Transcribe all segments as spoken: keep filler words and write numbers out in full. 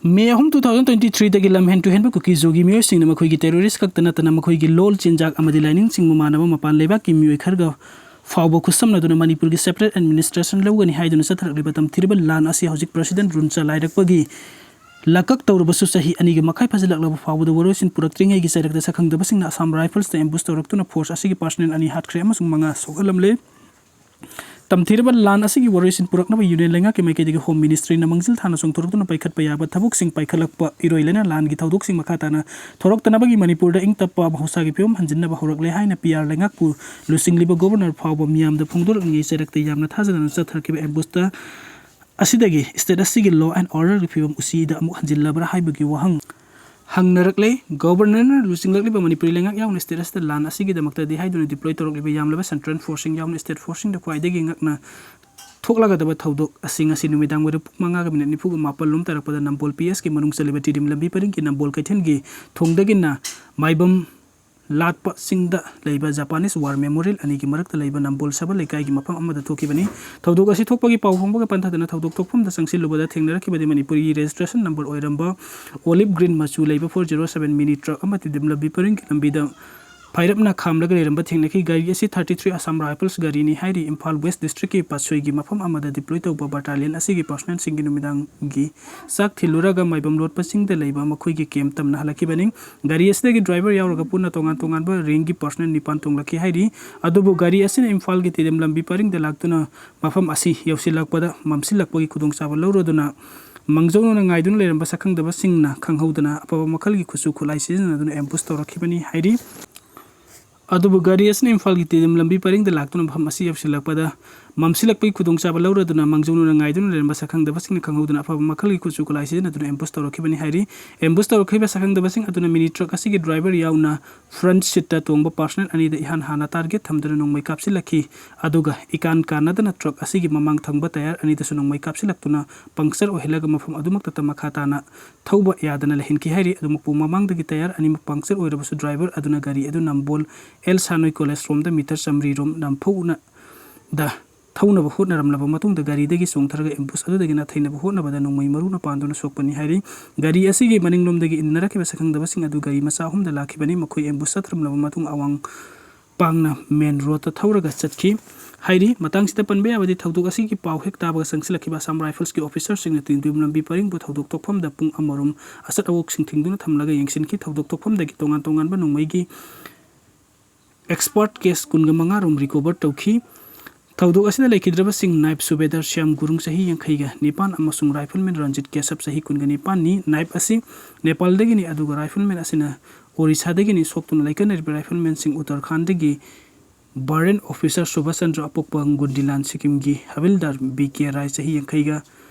ꯃꯦ ꯑꯍꯨꯝ, two thousand twenty threeꯗꯒꯤ ꯂꯝꯍꯦꯟ ꯇꯨꯍꯦꯟꯕ ꯀꯨꯀꯤ-ꯖꯣꯒꯤ ꯃꯤꯑꯣꯏꯁꯤꯡꯅ ꯃꯈꯣꯏꯒꯤ terrorist ꯈꯛꯇ ꯅꯠꯇꯅ ꯃꯈꯣꯏꯒꯤ ꯂꯣꯜ, ꯆꯤꯟꯖꯥꯛ ꯑꯃꯗꯤ ꯂꯥꯏꯅꯤꯡꯁꯤꯡꯕꯨ ꯃꯥꯟꯅꯕ ꯃꯄꯥꯟ ꯂꯩꯕꯥꯛꯀꯤ ꯃꯤꯑꯣꯏ ꯈꯔꯒ ꯐꯥꯎꯕ ꯈꯨꯠꯁꯝꯅꯗꯨꯅ ꯃꯅꯤꯄꯨꯔꯒꯤ separate administration ꯂꯧꯒꯅꯤ ꯍꯥꯏꯗꯨꯅ ꯆꯠꯊꯔꯛꯂꯤꯕ ꯇꯝꯊꯤꯔꯕ ꯂꯥꯟ ꯑꯁꯤ ꯍꯧꯖꯤꯛ President rule ꯆꯂꯥꯏꯔꯛꯄꯒꯤ ꯂꯥꯀꯛ ꯇꯧꯔꯕꯁꯨ ꯆꯍꯤ ꯑꯅꯤꯒꯤ ꯃꯈꯥꯏ ꯐꯥꯖꯤꯜꯂꯛꯂꯕ ꯐꯥꯎꯕꯗ ꯋꯥꯔꯣꯏꯁꯤꯟ ꯄꯨꯔꯛꯇ꯭ꯔꯤꯉꯩꯒꯤ ꯆꯩꯔꯛꯇ ꯁꯛꯈꯪꯗꯕꯁꯤꯡꯅ Assam Riflesꯇ ambush ꯇꯧꯔꯛꯇꯨꯅ force ꯑꯁꯤꯒꯤ personnel ꯑꯅꯤ ꯍꯥꯠꯈ꯭ꯔꯦ ꯑꯃꯁꯨꯡ ꯃꯉꯥ ꯁꯣꯛꯍꯜꯂꯝꯂꯦ꯫ ꯇꯝꯊꯤꯔꯕ ꯂꯥꯟ ꯑꯁꯤꯒꯤ ꯋꯥꯔꯣꯏꯁꯤꯟ ꯄꯨꯔꯛꯅꯕ Union ꯂꯩꯉꯥꯛꯀꯤ ꯃꯥꯏꯀꯩꯗꯒꯤ Home Ministryꯅ ꯃꯥꯡꯖꯤꯜ ꯊꯥꯅ ꯆꯣꯡꯊꯣꯔꯛꯇꯨꯅ ꯄꯥꯏꯈꯠꯄ ꯌꯥꯕ ꯊꯕꯛꯁꯤꯡ ꯄꯥꯏꯈꯠꯂꯛꯄ ꯏꯔꯣꯏ ꯂꯩꯅ ꯂꯥꯟꯒꯤ ꯊꯧꯗꯣꯛꯁꯤꯡ ꯃꯈꯥ ꯇꯥꯅ ꯊꯣꯔꯛꯇꯅꯕꯒꯤ ꯃꯅꯤꯄꯨꯔꯗ ꯏꯪ ꯇꯞꯄ ꯃꯍꯧꯁꯥꯒꯤ ꯐꯤꯕꯝ ꯍꯟꯖꯤꯟꯅꯕ ꯍꯧꯔꯛꯂꯦ ꯍꯥꯏꯅ P R ꯂꯩꯉꯥꯛꯄꯨ ꯂꯨꯆꯤꯡꯂꯤꯕ Governor ꯐꯥꯎꯕ ꯃꯤꯌꯥꯝꯗ ꯐꯣꯡꯗꯣꯔꯛꯂꯤꯉꯩ ꯆꯩꯔꯛꯇ ꯌꯥꯝꯅ ꯊꯥꯖꯗꯅ ꯆꯠꯊꯔꯛꯈꯤꯕ ambushꯇ ꯑꯁꯤꯗꯒꯤ state ꯑꯁꯤꯒꯤ law and orderꯒꯤ ꯐꯤꯕꯝ ꯎꯁꯤꯗ ꯑꯃꯨꯛ ꯍꯟꯖꯤꯜꯂꯕ꯭ꯔꯥ ꯍꯥꯏꯕꯒꯤ ꯋꯥꯍꯪ ꯍꯪꯅꯔꯛꯂꯦ꯫ Governorꯅ ꯂꯨꯆꯤꯡꯂꯛꯂꯤꯕ ꯃꯅꯤꯄꯨꯔꯤ ꯂꯩꯉꯥꯛ ꯌꯥꯎꯅ state ꯑꯁꯤꯗ ꯂꯥꯟ ꯑꯁꯤꯒꯤꯗꯃꯛꯇꯗꯤ ꯍꯥꯏꯗꯨꯅ deploy ꯇꯧꯔꯛꯂꯤꯕ ꯌꯥꯝꯂꯕ central forceꯁꯤꯡ ꯌꯥꯎꯅ state forceꯁꯤꯡꯗ ꯈ꯭ꯋꯥꯏꯗꯒꯤ ꯉꯛꯅ ꯊꯣꯛꯂꯒꯗꯕ ꯊꯧꯗꯣꯛ ꯑꯁꯤꯡ ꯑꯁꯤ ꯅꯨꯃꯤꯗꯥꯡ ꯋꯥꯏꯔꯝ ꯄꯨꯡ ꯃꯉꯥꯒ minute ꯅꯤꯐꯨꯒ ꯃꯥꯄꯜ ꯂꯣꯝ ꯇꯥꯔꯛꯄꯗ ꯅꯝꯕꯣꯜ P Sꯀꯤ ꯃꯅꯨꯡ ꯆꯜꯂꯤꯕ ꯇꯤꯗꯤꯝ ꯂꯝꯕꯤ ꯄꯔꯤꯡꯒꯤ ꯅꯝꯕꯣꯜ ꯀꯩꯊꯦꯜꯒꯤ ꯊꯣꯡꯗꯒꯤꯅ ꯃꯥꯏꯕꯝ ꯂꯥꯠꯄ ꯆꯤꯡꯗ ꯂꯩꯕ Japanese War Memorial ꯑꯅꯤꯒꯤ ꯃꯔꯛꯇ ꯂꯩꯕ ꯅꯝꯕꯣꯜ ꯁꯕ ꯂꯩꯀꯥꯏꯒꯤ ꯃꯐꯝ ꯑꯃꯗ ꯊꯣꯛꯈꯤꯕꯅꯤ꯫ ꯊꯧꯗꯣꯛ ꯑꯁꯤ ꯊꯣꯛꯄꯒꯤ ꯄꯥꯎ ꯐꯪꯕꯒ ꯄꯟꯊꯗꯅ ꯊꯧꯗꯣꯛ ꯊꯣꯛꯐꯝꯗ ꯆꯪꯁꯤꯜꯂꯨꯕꯗ ꯊꯦꯡꯅꯔꯛꯈꯤꯕꯗꯤ ꯃꯅꯤꯄꯨꯔꯒꯤ registration number ꯑꯣꯏꯔꯝꯕ olive green ꯃꯆꯨ ꯂꯩꯕ four zero seven mini truck ꯑꯃ ꯇꯤꯗꯤꯝ ꯂꯝꯕꯤ ꯄꯔꯤꯡꯒꯤ ꯂꯝꯕꯤꯗ ꯐꯥꯏꯔꯞꯅ ꯈꯥꯝꯂꯒ ꯂꯩꯔꯝꯕ ꯊꯦꯡꯅꯈꯤ꯫ ꯒꯥꯔꯤ ꯑꯁꯤ thirty three Assam Rifles ꯒꯥꯔꯤꯅꯤ ꯍꯥꯏꯔꯤ꯫ ꯏꯝꯐꯥꯜ West Districtꯀꯤ ꯄꯥꯠꯁꯣꯏꯒꯤ ꯃꯐꯝ ꯑꯃꯗ deploy ꯇꯧꯕ battalionꯁꯤꯡꯒꯤ ꯅꯨꯃꯤꯗꯥꯡꯒꯤ ꯆꯥꯛ ꯊꯤꯜꯂꯨꯔꯒ ꯃꯥꯏꯕꯝ ꯂꯣꯠꯄ ꯆꯤꯡꯗ ꯂꯩꯕ ꯃꯈꯣꯏꯒꯤ camp ꯇꯝꯅ ꯍꯜꯂꯛꯈꯤꯕꯅꯤ꯫ ꯒꯥꯔꯤ ꯑꯁꯤꯗꯒꯤ driver ꯌꯥꯎꯔꯒ ꯄꯨꯟꯅ ꯇꯣꯉꯥꯟ ꯇꯣꯉꯥꯟꯕ rangeꯀꯤ personnel ꯅꯤꯄꯥꯟ ꯇꯣꯡꯂꯛꯈꯤ ꯍꯥꯏꯔꯤ꯫ ꯑꯗꯨꯕꯨ ꯒꯥꯔꯤ ꯑꯁꯤꯅ ꯏꯝꯐꯥꯜꯒꯤ ꯇꯤꯗꯤꯝ ꯂꯝꯕꯤ ꯄꯔꯤꯡꯗ ꯂꯥꯛꯇꯨꯅ ꯃꯐꯝ ꯑꯁꯤ ꯌꯧꯁꯤꯜꯂꯛꯄꯗ ꯃꯝꯁꯤꯜꯂꯛꯄꯒꯤ ꯈꯨꯗꯣꯡꯆꯥꯕ ꯂꯧꯔꯗꯨꯅ ꯃꯥꯡꯖꯧꯅꯅ ꯉꯥꯏꯗꯨꯅ ꯂꯩꯔꯝꯕ ꯁꯛꯈꯪꯗꯕꯁꯤꯡꯅ ꯈꯪꯍꯧꯗꯅ ꯑꯐꯕ ꯃꯈꯜꯒꯤ ꯈꯨꯠꯁꯨ ꯈꯨꯠꯂꯥꯏ ꯁꯤꯖꯤꯟꯅꯗꯨꯅ ambush ꯇꯧꯔꯛꯈꯤꯕꯅꯤ ꯍꯥꯏꯔꯤ꯫ ꯑꯗꯨꯕꯨ ꯒꯥꯔꯤ ꯑꯁꯤꯅ ꯏꯝꯐꯥꯜꯒꯤ ꯇꯤꯗꯤꯝ ꯂꯝꯕꯤ ꯄꯔꯤꯡꯗ ꯂꯥꯛꯇꯨꯅ ꯃꯐꯝ ꯑꯁꯤ ꯌꯧꯁꯤꯜꯂꯛꯄꯗ ꯃꯝꯁꯤꯜꯂꯛꯄꯒꯤ ꯈꯨꯗꯣꯡꯆꯥꯕ ꯂꯧꯔꯗꯨꯅ ꯃꯥꯡꯖꯧꯅꯅ ꯉꯥꯏꯗꯨꯅ ꯂꯩꯔꯝꯕ ꯁꯛꯈꯪꯗꯕꯁꯤꯡꯅ ꯈꯪꯍꯧꯗꯅ ꯑꯐꯕ ꯃꯈꯜꯒꯤ ꯈꯨꯠꯁꯨ ꯈꯨꯠꯂꯥꯏ ꯁꯤꯖꯤꯟꯅꯗꯨꯅ ambush ꯇꯧꯔꯛꯈꯤꯕꯅꯤ ꯍꯥꯏꯔꯤ꯫ Ambush ꯇꯧꯔꯛꯈꯤꯕ ꯁꯛꯈꯪꯗꯕꯁꯤꯡ ꯑꯗꯨꯅ mini truck ꯑꯁꯤꯒꯤ driver ꯌꯥꯎꯅ front seatꯇ ꯇꯣꯡꯕ personnel ꯑꯅꯤꯗ ꯏꯍꯥꯟ ꯍꯥꯟꯅ target ꯊꯝꯗꯨꯅ ꯅꯣꯡꯃꯩ ꯀꯥꯞꯁꯤꯜꯂꯛꯈꯤ꯫ ꯑꯗꯨꯒ ꯏꯀꯥꯟ ꯀꯥꯟꯅꯗꯅ truck ꯑꯁꯤꯒꯤ ꯃꯃꯥꯡ ꯊꯪꯕ tyre ꯑꯅꯤꯗꯁꯨ ꯅꯣꯡꯃꯩ ꯀꯥꯞꯁꯤꯜꯂꯛꯇꯨꯅ puncture ꯑꯣꯏꯍꯜꯂꯒ ꯃꯐꯝ ꯑꯗꯨꯃꯛꯇꯗ ꯃꯈꯥ ꯇꯥꯅ ꯊꯧꯕ ꯌꯥꯗꯅ ꯂꯩꯍꯟꯈꯤ ꯍꯥꯏꯔꯤ꯫ ꯑꯗꯨꯃꯛꯄꯨ ꯃꯃꯥꯡꯗꯒꯤ tyre ꯑꯅꯤꯃꯛ puncture ꯑꯣꯏꯔꯕꯁꯨ driver ꯑꯗꯨꯅ ꯒꯥꯔꯤ ꯑꯗꯨ ꯅꯝꯕꯣꯜ L ꯁꯥꯅꯣꯏ college ꯔꯣꯝꯗ meter ꯆꯥꯃꯔꯤ ꯔꯣꯝ ꯅꯝꯐꯨꯅꯗ ꯊꯧꯅꯕ ꯍꯣꯠꯅꯔꯝꯂꯕ ꯃꯇꯨꯡꯗ ꯒꯥꯔꯤꯗꯒꯤ ꯆꯣꯡꯊꯔꯒ ꯑꯦꯝꯕꯨꯁ ꯑꯗꯨꯗꯒꯤ ꯅꯥꯊꯩꯅꯕ ꯍꯣꯠꯅꯕꯗ ꯅꯣꯡꯃꯩ ꯃꯔꯨꯅ ꯄꯥꯟꯗꯨꯅ ꯁꯣꯛꯄꯅꯤ ꯍꯥꯏꯔꯤ꯫ ꯒꯥꯔꯤ ꯑꯁꯤꯒꯤ ꯃꯅꯤꯡꯂꯣꯝꯗꯒꯤ ꯏꯟꯅꯔꯛꯈꯤꯕ ꯁꯛꯈꯪꯗꯕꯁꯤꯡ ꯑꯗꯨ ꯒꯥꯔꯤ ꯃꯆꯥ ꯑꯍꯨꯝꯗ ꯂꯥꯛꯈꯤꯕꯅꯤ꯫ ꯃꯈꯣꯏ ꯑꯦꯝꯕꯨꯁ ꯆꯠꯊꯔꯝꯂꯕ ꯃꯇꯨꯡ ꯑꯋꯥꯡ ꯄꯥꯡꯅ ꯃꯦꯟ ꯔꯣꯗꯇ ꯊꯧꯔꯒ ꯆꯠꯈꯤ ꯍꯥꯏꯔꯤ꯫ ꯃꯇꯥꯡꯁꯤꯗ ꯄꯟꯕ ꯌꯥꯕꯗꯤ, ꯊꯧꯗꯣꯛ ꯑꯁꯤꯒꯤ ꯄꯥꯎ ꯍꯦꯛ ꯇꯥꯕꯒ ꯆꯪꯁꯤꯜꯂꯛꯈꯤꯕ ꯑꯁꯥꯝ ꯔꯥꯏꯐꯜꯁꯀꯤ ꯑꯣꯐꯤꯁꯥꯔꯁꯤꯡꯅ ꯇꯤꯟꯗꯨꯝ ꯂꯝꯕꯤ ꯄꯔꯤꯡꯕꯨ ꯊꯧꯗꯣꯛ ꯊꯣꯛꯐꯝꯗ ꯄꯨꯡ ꯑꯃꯔꯣꯝ ꯑꯆꯠ ꯑꯋꯣꯛꯁꯤꯡ ꯊꯤꯡꯗꯨꯅ ꯊꯝꯂꯒ ꯌꯦꯡꯁꯤꯟꯈꯤ꯫ ꯊꯧꯗꯣꯛ ꯊꯣꯛꯐꯝꯗꯒꯤ ꯇꯣꯉꯥꯟ ꯇꯣꯉꯥꯟꯕ ꯅꯣꯡꯃꯩꯒꯤ ꯑꯦꯛꯁꯄꯥꯔꯠ ꯀꯦꯁ ꯀꯨꯟꯒ ꯃꯉꯥ ꯔꯣꯝ ꯔꯤꯀꯣꯚꯔ ꯇꯧꯈꯤ꯫ ꯊꯧꯗꯣꯛ ꯑꯁꯤꯗ ꯂꯩꯈꯤꯗ꯭ꯔꯕꯁꯤꯡ ꯅꯥꯏꯕ ꯁꯨꯕꯦꯗꯥꯔ ꯁ꯭ꯌꯥꯝ ꯒꯨꯔꯨꯡ, ꯆꯍꯤ ꯌꯥꯡꯈꯩꯒ ꯅꯤꯄꯥꯟ, ꯑꯃꯁꯨꯡ ꯔꯥꯏꯐꯜꯃꯦꯟ ꯔꯟꯖꯤꯠ ꯀꯦꯁꯞ, ꯆꯍꯤ ꯀꯨꯟꯒ ꯅꯤꯄꯥꯟꯅꯤ꯫ ꯅꯥꯏꯕ ꯑꯁꯤ ꯅꯦꯄꯥꯜꯗꯒꯤꯅꯤ, ꯑꯗꯨꯒ ꯔꯥꯏꯐꯜꯃꯦꯟ ꯑꯁꯤꯅ ꯑꯣꯔꯤꯁꯥꯗꯒꯤꯅꯤ꯫ ꯁꯣꯛꯇꯨꯅ ꯂꯩꯀꯠꯅꯔꯤꯕ ꯔꯥꯏꯐꯜꯃꯦꯟꯁꯤꯡ ꯎꯠꯇꯔꯈꯥꯟꯗꯒꯤ ꯕꯥꯔꯦꯟ ꯑꯣꯐꯤꯁꯥꯔ ꯁꯨꯕꯥꯁ ꯆꯟꯗ꯭ꯔ ꯑꯄꯣꯛꯄ ꯒꯨꯟꯗꯤꯂꯥꯟ, ꯁꯤꯛꯀꯤꯝꯒꯤ ꯍꯕꯤꯜꯗꯥꯔ ꯕꯤ ꯀꯦ ꯔꯥꯏ, ꯆꯍꯤ ꯌꯥꯡꯈꯩꯒ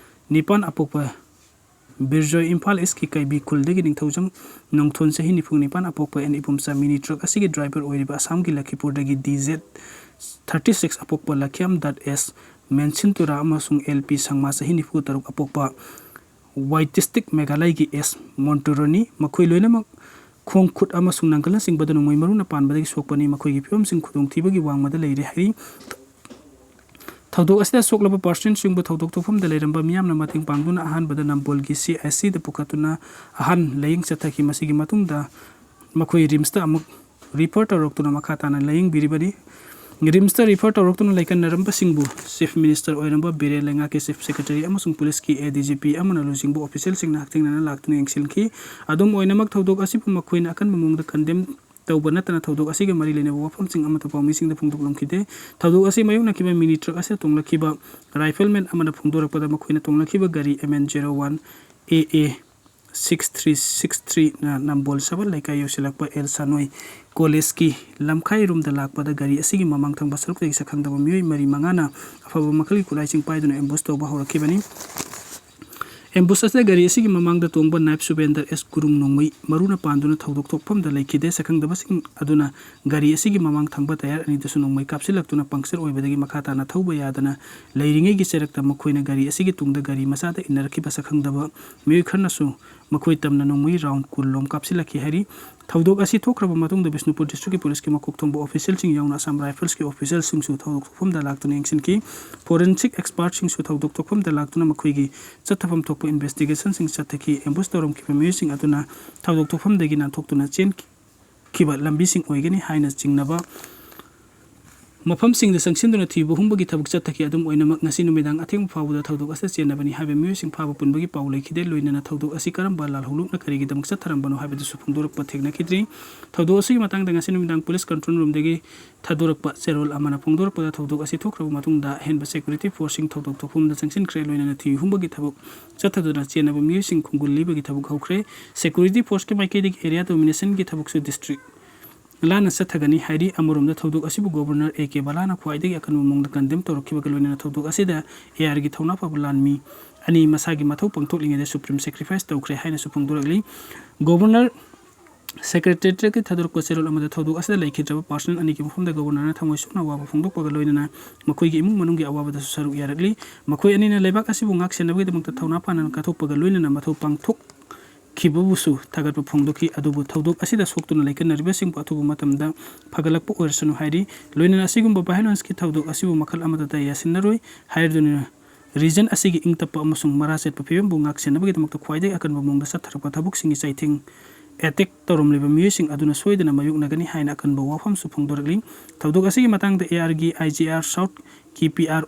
ꯅꯤꯄꯥꯟ, ꯑꯄꯣꯛꯄ ꯕꯤꯔꯖꯣꯏ, ꯏꯝꯐꯥꯜ ꯏꯁꯀꯤ ꯀꯩꯕꯤ ꯈꯨꯜꯗꯒꯤ ꯅꯤꯡꯊꯧꯖꯝ ꯅꯣꯡꯊꯣꯟ, ꯆꯍꯤ ꯅꯤꯐꯨ ꯅꯤꯄꯥꯟ, ꯑꯄꯣꯛꯄ ꯑꯦꯟ ꯏꯄꯨꯝꯆꯥ ꯃꯤꯅꯤ ꯇ꯭ꯔꯛ ꯑꯁꯤꯒꯤ ꯗ꯭ꯔꯥꯏꯚꯔ ꯑꯣꯏꯔꯤꯕ ꯑꯁꯥꯝꯒꯤ ꯂꯈꯤꯄꯨꯔꯗꯒꯤ D Z thirty six ꯑꯄꯣꯛꯄ ꯂꯈ꯭ꯌꯥꯝ Dutt ꯑꯦꯁ ꯃꯦꯟꯁꯤꯟꯇꯨꯔꯥ ꯑꯃꯁꯨꯡ ꯑꯦꯜ ꯄꯤ ꯁꯪꯃꯥ, ꯆꯍꯤ ꯅꯤꯐꯨ ꯇꯔꯨꯛ, ꯑꯄꯣꯛꯄ ꯋꯥꯏ ꯗꯤꯁꯇ꯭ꯔꯤꯛ ꯃꯦꯘꯥꯂꯌꯒꯤ ꯑꯦꯁ ꯃꯣꯟꯇꯨꯔꯣꯅꯤ꯫ ꯃꯈꯣꯏ ꯂꯣꯏꯅꯃꯛ ꯈꯣꯡ ꯈꯨꯠ ꯑꯃꯁꯨꯡ ꯅꯥꯡꯒꯜꯅꯆꯤꯡꯕꯗ ꯅꯣꯡꯃꯩ ꯃꯔꯨꯅ ꯄꯥꯟꯕꯗꯒꯤ ꯁꯣꯛꯄꯅꯤ꯫ ꯃꯈꯣꯏꯒꯤ ꯐꯤꯕꯝꯁꯤꯡ ꯈꯨꯗꯣꯡꯊꯤꯕꯒꯤ ꯋꯥꯡꯃꯗ ꯂꯩꯔꯦ ꯍꯥꯏꯔꯤ꯫ ꯊꯧꯗꯣꯛ ꯑꯁꯤꯗ ꯁꯣꯛꯂꯕ ꯄꯥꯔꯁꯟꯁꯤꯡꯕꯨ ꯊꯧꯗꯣꯛ ꯊꯣꯛꯐꯝꯗ ꯂꯩꯔꯝꯕ ꯃꯤꯌꯥꯝꯅ ꯃꯇꯦꯡ ꯄꯥꯡꯗꯨꯅ ꯑꯍꯥꯟꯕꯗ ꯅꯝꯕꯣꯜꯒꯤ ꯁꯤ ꯑꯥꯏ ꯁꯤꯗ ꯄꯨꯈꯠꯇꯨꯅ ꯑꯍꯥꯟ ꯂꯥꯌꯦꯡ ꯆꯠꯊꯈꯤ꯫ ꯃꯁꯤꯒꯤ ꯃꯇꯨꯡꯗ ꯃꯈꯣꯏ ꯔꯤꯝꯁꯇ ꯑꯃꯨꯛ ꯔꯤꯐꯔ ꯇꯧꯔꯛꯇꯨꯅ ꯃꯈꯥ ꯇꯥꯅ ꯂꯥꯌꯦꯡꯕꯤꯔꯤꯕꯅꯤ꯫ ꯔꯤꯝꯁꯇ ꯔꯤꯐꯔ ꯇꯧꯔꯛꯇꯨꯅ ꯂꯩꯀꯟꯅꯔꯝꯕꯁꯤꯡꯕꯨ ꯆꯤꯐ ꯃꯤꯅꯤꯁꯇꯔ ꯑꯣꯏꯔꯝꯕ ꯕꯤꯔꯦꯟ, ꯂꯩꯉꯥꯛꯀꯤ ꯆꯤꯐ ꯁꯦꯀ꯭ꯔꯦꯇꯔꯤ ꯑꯃꯁꯨꯡ ꯄꯨꯂꯤꯁꯀꯤ ꯑꯦ ꯗꯤ ꯖꯤ ꯄꯤ ꯑꯃꯅ ꯂꯨꯆꯤꯡꯕ ꯑꯣꯐꯤꯁꯤꯌꯦꯜꯁꯤꯡꯅ ꯍꯛꯊꯦꯡꯅꯅ ꯂꯥꯛꯇꯨꯅ ꯌꯦꯡꯁꯤꯟꯈꯤ꯫ ꯑꯗꯨꯝ ꯑꯣꯏꯅꯃꯛ, ꯊꯧꯗꯣꯛ ꯑꯁꯤꯕꯨ ꯃꯈꯣꯏꯅ ꯑꯀꯟꯕ ꯃꯑꯣꯡꯗ ꯀꯟꯗꯦꯝ ꯇꯧꯕ ꯅꯠꯇꯅ ꯊꯧꯗꯣꯛ ꯑꯁꯤꯒ ꯃꯔꯤ ꯂꯩꯅꯕ ꯋꯥꯐꯝꯁꯤꯡ ꯑꯃꯠꯇ ꯄꯥꯎꯃꯤꯁꯤꯡꯗ ꯐꯣꯡꯗꯣꯛꯂꯝꯈꯤꯗꯦ꯫ ꯊꯧꯗꯣꯛ ꯑꯁꯤ ꯃꯥꯌꯣꯛꯅꯈꯤꯕ ꯃꯤꯅꯤ ꯇ꯭ꯔꯛ ꯑꯁꯤꯗ ꯇꯣꯡꯂꯛꯈꯤꯕ ꯔꯥꯏꯐꯜꯃꯦꯟ ꯑꯃꯅ ꯐꯣꯡꯗꯣꯔꯛꯄꯗ, ꯃꯈꯣꯏꯅ ꯇꯣꯡꯂꯛꯈꯤꯕ ꯒꯥꯔꯤ M N zero one A A six three six ꯊ꯭ꯔꯤꯅ ꯅꯝꯕꯣꯜ ꯁꯕꯜ ꯂꯩꯀꯥꯏ ꯌꯧꯁꯤꯜꯂꯛꯄ ꯑꯦꯜ ꯁꯥꯅꯣꯏ ꯀꯣꯂꯦꯖꯀꯤ ꯂꯝꯈꯥꯏꯔꯣꯝꯗ ꯂꯥꯛꯄꯗ ꯒꯥꯔꯤ ꯑꯁꯤꯒꯤ ꯃꯃꯥꯡ ꯊꯪꯕ ꯁꯔꯨꯛꯇꯒꯤ ꯁꯛꯈꯪꯗꯕ ꯃꯤꯑꯣꯏ ꯃꯔꯤ ꯃꯉꯥꯅ ꯑꯐꯕ ꯃꯈꯜꯒꯤ ꯈꯨꯠꯂꯥꯏꯁꯤꯡ ꯄꯥꯏꯗꯨꯅ ꯑꯦꯝꯕꯨꯁ ꯇꯧꯕ ꯍꯧꯔꯛꯈꯤꯕꯅꯤ꯫ ꯑꯦꯝꯕꯨꯁ ꯑꯁꯤꯗ ꯒꯥꯔꯤ ꯑꯁꯤꯒꯤ ꯃꯃꯥꯡꯗ ꯇꯣꯡꯕ ꯅꯥꯏꯕ ꯁꯨꯕꯦꯟꯗꯔ ꯑꯦꯁ ꯒꯨꯔꯨꯡ ꯅꯣꯡꯃꯩ ꯃꯔꯨꯅ ꯄꯥꯟꯗꯨꯅ ꯊꯧꯗꯣꯛ ꯊꯣꯛꯐꯝꯗ ꯂꯩꯈꯤꯗꯦ꯫ ꯁꯛꯈꯪꯗꯕꯁꯤꯡ ꯑꯗꯨꯅ ꯒꯥꯔꯤ ꯑꯁꯤꯒꯤ ꯃꯃꯥꯡ ꯊꯪꯕ ꯇꯌꯥꯔ ꯑꯅꯤꯗꯁꯨ ꯅꯣꯡꯃꯩ ꯀꯥꯞꯁꯤꯜꯂꯛꯇꯨꯅ ꯄꯪꯆꯔ ꯑꯣꯏꯕꯗꯒꯤ ꯃꯈꯥ ꯇꯥꯅ ꯊꯧꯕ ꯌꯥꯗꯅ ꯂꯩꯔꯤꯉꯩꯒꯤ ꯆꯔꯛꯇ ꯃꯈꯣꯏꯅ ꯒꯥꯔꯤ ꯑꯁꯤꯒꯤ ꯇꯨꯡꯗ ꯒꯥꯔꯤ ꯃꯆꯥꯗ ꯏꯟꯅꯔꯛꯈꯤꯕ ꯁꯛꯈꯪꯗꯕ ꯃꯤꯑꯣꯏ ꯈꯔꯅꯁꯨ ꯃꯈꯣꯏ ꯇꯝꯅ ꯅꯣꯡꯃꯩ round ꯀꯨꯟ ꯂꯣꯝ ꯀꯥꯞꯁꯤꯜꯂꯛꯈꯤ ꯍꯥꯏꯔꯤ꯫ ꯊꯧꯗꯣꯛ ꯑꯁꯤ ꯊꯣꯛꯈ꯭ꯔꯕ ꯃꯇꯨꯡꯗ ꯕꯤꯁꯅꯨꯄꯨꯔ district ꯀꯤ police ꯀꯤ ꯃꯀꯣꯛ ꯊꯣꯡꯕ official ꯁꯤꯡ ꯌꯥꯎꯅ Assam Rifles ꯀꯤ official ꯁꯤꯡꯁꯨ ꯊꯧꯗꯣꯛ ꯊꯣꯛꯐꯝꯗ ꯂꯥꯛꯇꯨꯅ ꯌꯦꯡꯁꯤꯟꯈꯤ꯫ Forensic expert ꯁꯤꯡꯁꯨ ꯊꯧꯗꯣꯛ ꯊꯣꯛꯐꯝꯗ ꯂꯥꯛꯇꯨꯅ ꯃꯈꯣꯏꯒꯤ ꯆꯠꯊꯐꯝ ꯊꯣꯛꯄ investigation ꯁꯤꯡ ꯆꯠꯊꯈꯤ꯫ Ambush ꯇꯧꯔꯝꯈꯤꯕ ꯃꯤꯑꯣꯏꯁꯤꯡ ꯑꯗꯨꯅ ꯊꯧꯗꯣꯛ ꯊꯣꯛꯐꯝꯗꯒꯤ ꯅꯥꯟꯊꯣꯛꯇꯨꯅ ꯆꯦꯟꯈꯤꯕ ꯂꯝꯕꯤꯁꯤꯡ ꯑꯣꯏꯒꯅꯤ ꯍꯥꯏꯅ ꯆꯤꯡꯅꯕ ꯃꯐꯝꯁꯤꯡꯗ ꯆꯪꯁꯤꯟꯗꯨꯅ ꯊꯤꯕ ꯍꯨꯝꯕꯒꯤ ꯊꯕꯛ ꯆꯠꯊꯈꯤ꯫ ꯑꯗꯨꯝ ꯑꯣꯏꯅꯃꯛ, ꯉꯁꯤ ꯅꯨꯃꯤꯗꯥꯡ ꯑꯊꯦꯡꯕ ꯐꯥꯎꯕꯗ ꯊꯧꯗꯣꯛ ꯑꯁꯤꯗ ꯆꯦꯟꯅꯕꯅꯤ ꯍꯥꯏꯕ ꯃꯤꯑꯣꯏꯁꯤꯡ ꯐꯥꯕ ꯄꯨꯟꯕꯒꯤ ꯄꯥꯎ ꯂꯩꯈꯤꯗꯦ꯫ ꯂꯣꯏꯅꯅ ꯊꯧꯗꯣꯛ ꯑꯁꯤ ꯀꯔꯝꯕ ꯂꯥꯜꯍꯧꯂꯨꯞꯅ ꯀꯔꯤꯒꯤꯗꯃꯛ ꯆꯠꯊꯔꯝꯕꯅꯣ ꯍꯥꯏꯕꯗꯨꯁꯨ ꯐꯣꯡꯗꯣꯔꯛꯄ ꯊꯦꯡꯅꯈꯤꯗ꯭ꯔꯤ꯫ ꯊꯧꯗꯣꯛ ꯑꯁꯤꯒꯤ ꯃꯇꯥꯡꯗ ꯉꯁꯤ ꯅꯨꯃꯤꯗꯥꯡ police control room ꯗꯒꯤ ꯊꯥꯗꯣꯔꯛꯄ ꯆꯦꯔꯣꯜ ꯑꯃꯅ ꯐꯣꯡꯗꯣꯔꯛꯄꯗ, ꯊꯧꯗꯣꯛ ꯑꯁꯤ ꯊꯣꯛꯈ꯭ꯔꯕ ꯃꯇꯨꯡꯗ ꯑꯍꯦꯟꯕ security force ꯁꯤꯡ ꯊꯧꯗꯣꯛ ꯊꯣꯛꯐꯝꯗ ꯆꯪꯁꯤꯟꯈ꯭ꯔꯦ꯫ ꯂꯣꯏꯅꯅ ꯊꯤ ꯍꯨꯝꯕꯒꯤ ꯊꯕꯛ ꯆꯠꯊꯗꯨꯅ ꯆꯦꯟꯅꯕ ꯃꯤꯑꯣꯏꯁꯤꯡ ꯈꯣꯡꯒꯨꯜ ꯂꯤꯕꯒꯤ ꯊꯕꯛ ꯍꯧꯈ꯭ꯔꯦ꯫ Security force ꯀꯤ ꯃꯥꯏꯀꯩꯗꯒꯤ area domination ꯒꯤ ꯊꯕꯛꯁꯨ district ꯂꯥꯟꯅ ꯆꯠꯊꯒꯅꯤ ꯍꯥꯏꯔꯤ꯫ ꯑꯃꯔꯣꯝꯗ ꯊꯧꯗꯣꯛ ꯑꯁꯤꯕꯨ Governor A K ꯕꯂꯥꯅ ꯈ꯭ꯋꯥꯏꯗꯒꯤ ꯑꯀꯟꯕ ꯃꯑꯣꯡꯗ condemn ꯇꯧꯔꯛꯈꯤꯕꯒ ꯂꯣꯏꯅꯅ ꯊꯧꯗꯣꯛ ꯑꯁꯤꯗ A R ꯒꯤ ꯊꯧꯅꯥ ꯐꯕ ꯂꯥꯟꯃꯤ ꯑꯅꯤ ꯃꯁꯥꯒꯤ ꯃꯊꯧ ꯄꯥꯡꯊꯣꯛꯂꯤꯉꯩꯗ supreme sacrifice ꯇꯧꯈ꯭ꯔꯦ ꯍꯥꯏꯅꯁꯨ ꯐꯣꯡꯗꯣꯔꯛꯂꯤ꯫ Governor Secretariat ꯀꯤ ꯊꯥꯗꯣꯔꯛꯄ ꯆꯦꯔꯣꯜ ꯑꯃꯗ ꯊꯧꯗꯣꯛ ꯑꯁꯤꯗ ꯂꯩꯈꯤꯗ꯭ꯔꯕ personnel ꯑꯅꯤꯒꯤ ꯃꯐꯝꯗ Governor ꯅ ꯊꯃꯣꯏ ꯁꯣꯛꯅ ꯑꯋꯥꯕ ꯐꯣꯡꯗꯣꯛꯄꯒ ꯂꯣꯏꯅꯅ ꯃꯈꯣꯏꯒꯤ ꯏꯃꯨꯡ ꯃꯅꯨꯡꯒꯤ ꯑꯋꯥꯕꯗꯁꯨ ꯁꯔꯨꯛ ꯌꯥꯔꯛꯂꯤ꯫ ꯃꯈꯣꯏ ꯑꯅꯤꯅ ꯂꯩꯕꯥꯛ ꯑꯁꯤꯕꯨ ꯉꯥꯛ ꯁꯦꯟꯅꯕꯒꯤꯗꯃꯛꯇ ꯊꯧꯅꯥ ꯐꯅ ꯀꯠꯊꯣꯛꯄꯒ ꯂꯣꯏꯅꯅ ꯃꯊꯧ ꯄꯥꯡꯊꯣꯛ ꯈꯤꯕꯕꯨꯁꯨ ꯊꯥꯒꯠꯄ ꯐꯣꯡꯗꯣꯛꯈꯤ꯫ ꯑꯗꯨꯕꯨ ꯊꯧꯗꯣꯛ ꯑꯁꯤꯗ ꯁꯣꯛꯇꯨꯅ ꯂꯩꯈꯠꯅꯔꯤꯕꯁꯤꯡꯕꯨ ꯑꯊꯨꯕ ꯃꯇꯝꯗ ꯐꯒꯠꯂꯛꯄ ꯑꯣꯏꯔꯁꯅꯨ ꯍꯥꯏꯔꯤ꯫ ꯂꯣꯏꯅꯅ ꯑꯁꯤꯒꯨꯝꯕ violence ꯀꯤ ꯊꯧꯗꯣꯛ ꯑꯁꯤꯕꯨ ꯃꯈꯜ ꯑꯃꯠꯇꯗ ꯌꯥꯁꯤꯟꯅꯔꯣꯏ ꯍꯥꯏꯔꯗꯨꯅ region ꯑꯁꯤꯒꯤ ꯏꯪ ꯇꯞꯄ ꯑꯃꯁꯨꯡ ꯃꯔꯥ ꯆꯦꯠꯄ ꯐꯤꯕꯝꯕꯨ ꯉꯥꯛ ꯁꯦꯟꯅꯕꯒꯤꯗꯃꯛꯇ ꯈ꯭ꯋꯥꯏꯗꯒꯤ ꯑꯀꯟꯕ ꯃꯑꯣꯡꯗ ꯆꯠꯊꯔꯛꯄ ꯊꯕꯛꯁꯤꯡꯒꯤ ꯆꯩꯊꯦꯡ attack ꯇꯧꯔꯝꯂꯤꯕ ꯃꯤꯑꯣꯏꯁꯤꯡ ꯑꯗꯨꯅ ꯁꯣꯏꯗꯅ ꯃꯥꯌꯣꯛꯅꯒꯅꯤ ꯍꯥꯏꯅ ꯑꯀꯟꯕ ꯋꯥꯐꯝꯁꯨ ꯐꯣꯡꯗꯣꯔꯛꯂꯤ꯫ ꯊꯧꯗꯣꯛ ꯑꯁꯤꯒꯤ ꯃꯇꯥꯡꯗ A R ꯒꯤ I G R South ꯀꯤ P R